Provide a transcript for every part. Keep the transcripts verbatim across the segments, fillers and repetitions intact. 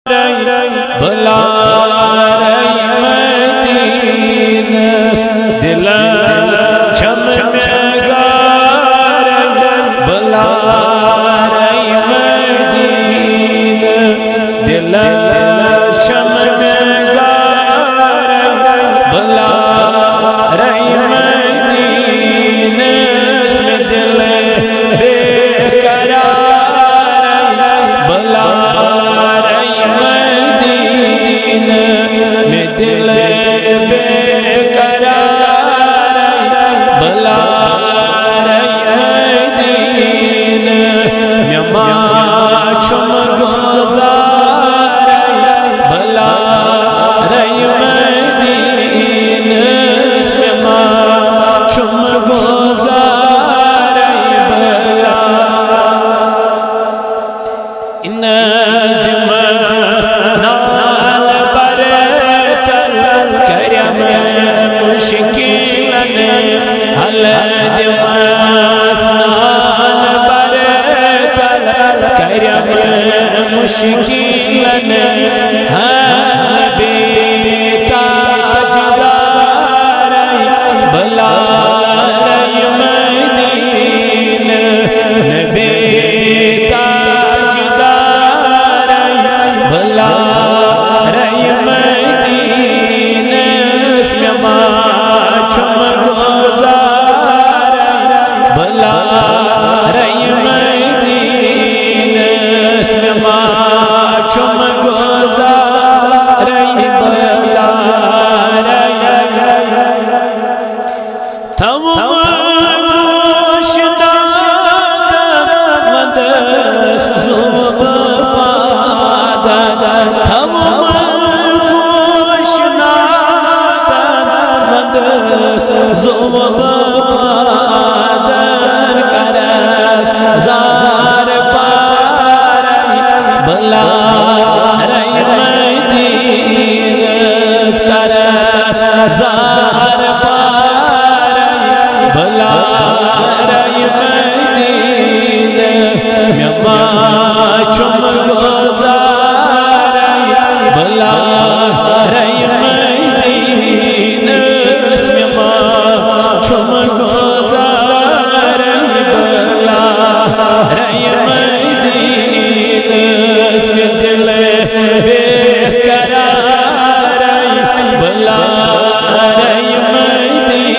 بلارے مدینس، دلس چھم مےٚ گارے۔ بلارے مدینس، دلس چھم مےٚ گارے۔ بلارے مدینس، مےٚ دل بے قرار۔ بلارے مدینہ، مےٚ دل بے قرار۔ بلارے مدینہ، مےٚ ما چھُم گُزار۔ بلارے مدینہ، مےٚ ما چھُم گُزار۔ بلارے دِمس نال برتر، کرم مشکلن حل دِمس نال برتر، کرم مشکلن حل۔ بے تاجدار بلارے مدینہ، نبی تاجدار بلارے مدینہ، مےٚ ما چھُم گُزار۔ بلارے مدینہ، مےٚ ما چھُم گُزار۔ بلارے تھاوُم گوش دادن، ودس زوب پادن۔ تھاوُم گوش دادن، ودس زوب پادن۔ کرس زار پارے بلارے مدینس، کرس زار پارے بلارے مدینہ، مےٚ ما چھُم گُزار۔ بلارے مدینس، مےٚ ما چھُم گُزار۔ بلارے مدینس، مےٚ دل بے قرار۔ بلارے مدینہ،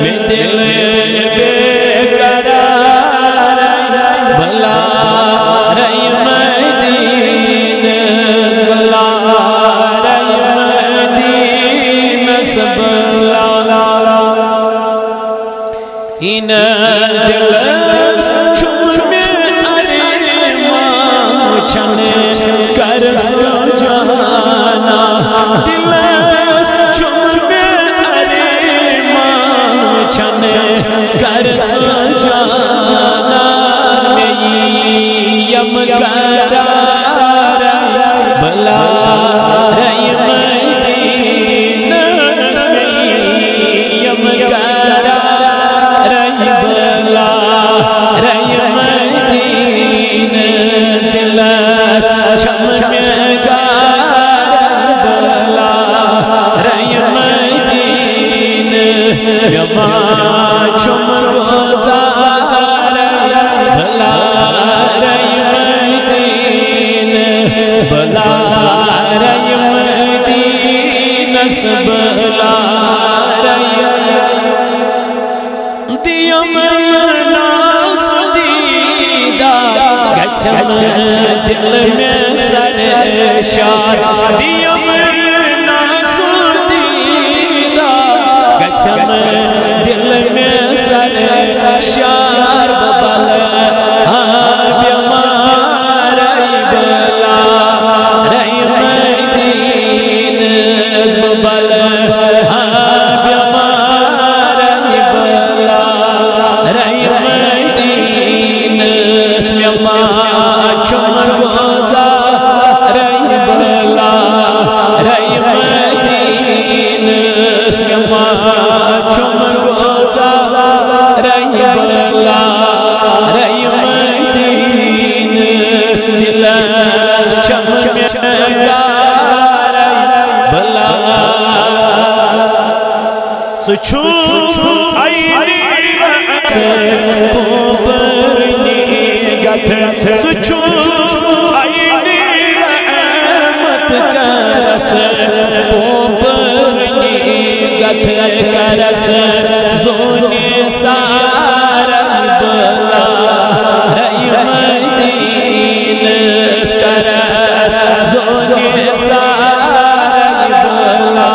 مےٚ دل بے قرار۔ بلارے مدینس، بلارے مدینس، بلارے۔ اینس دلس چھُم مےٚ ارمان وٕچھن، کر سُہ جانا۔ دلس چھُم مےٚ ارمان وٕچھن، کر سُہ جانا۔ مےٚ یی یم قرار بلارے مدینس، مےٚ یی یم قرار بلارے مدینس۔ دلس چھم مےٚ گار بلارے مدینہ، مےٚ ما چھُم گُزار۔ بلارے مدینہ، بلارے مدینس، بلارے۔ دِیَم ناز دیدار، گژھم دل مےٚ سرشار۔ دِیَم ناز دیدار، گژھم دل مےٚ سرشار۔ بہٕ بلہٕ ہا بیمار، بلارے مدینس، بہٕ بلہٕ ہا بیمار۔ بلارے مدینس، مےٚ ما چھُم گُزار۔ بلارے بلا سُہ چھُ عینی رحمت پوپرنی گتھ، سُہ چھُ عینی رحمت کرس پوپرنی گتھ، کرس زونی سارے بلا رحمت دینس، کرس زونی سارے بلا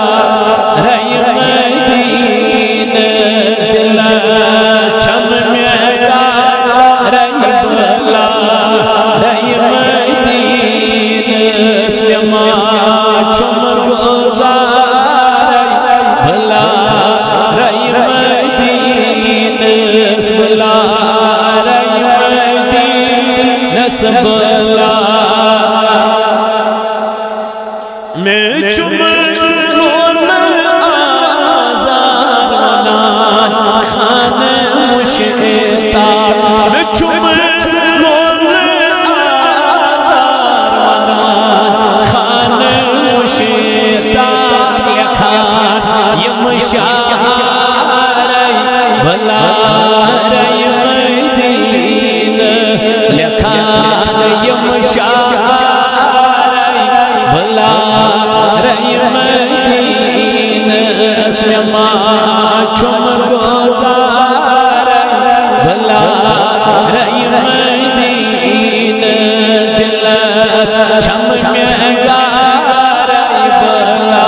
رحمت دینس، دلس چھم میرا رحمت بلا رحمت دینس، مےٚ ما چھُم گُزارے بلا رحمت دینس، بلا رحمت دینس بلا۔ مےٚ چھُم لونہٕ آزار ونان خانہٕ مُشتاق، مےٚ چھُم لونہٕ آزار ونان خانہٕ مُشتاق، لیکھان یِم شعر بلا رحمت دین، لیکھان یِم شعر بلا رحمت دینس، مےٚ ما چھُم گُزارے بلا رحمت دینس، دلس چھم میرا بلا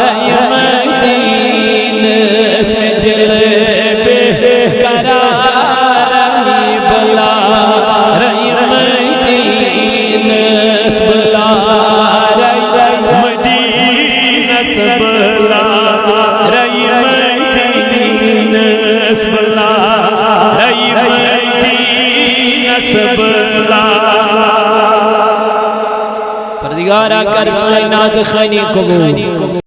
رحمت دینس، مےٚ دل بے قرار بلا رحمت دینس، بلا رحمت دینس، بلا رحمت دینس، بلا رحمت دینس بلا۔ پروردگارا، کر سٲنۍ نعت خوٲنی قبول۔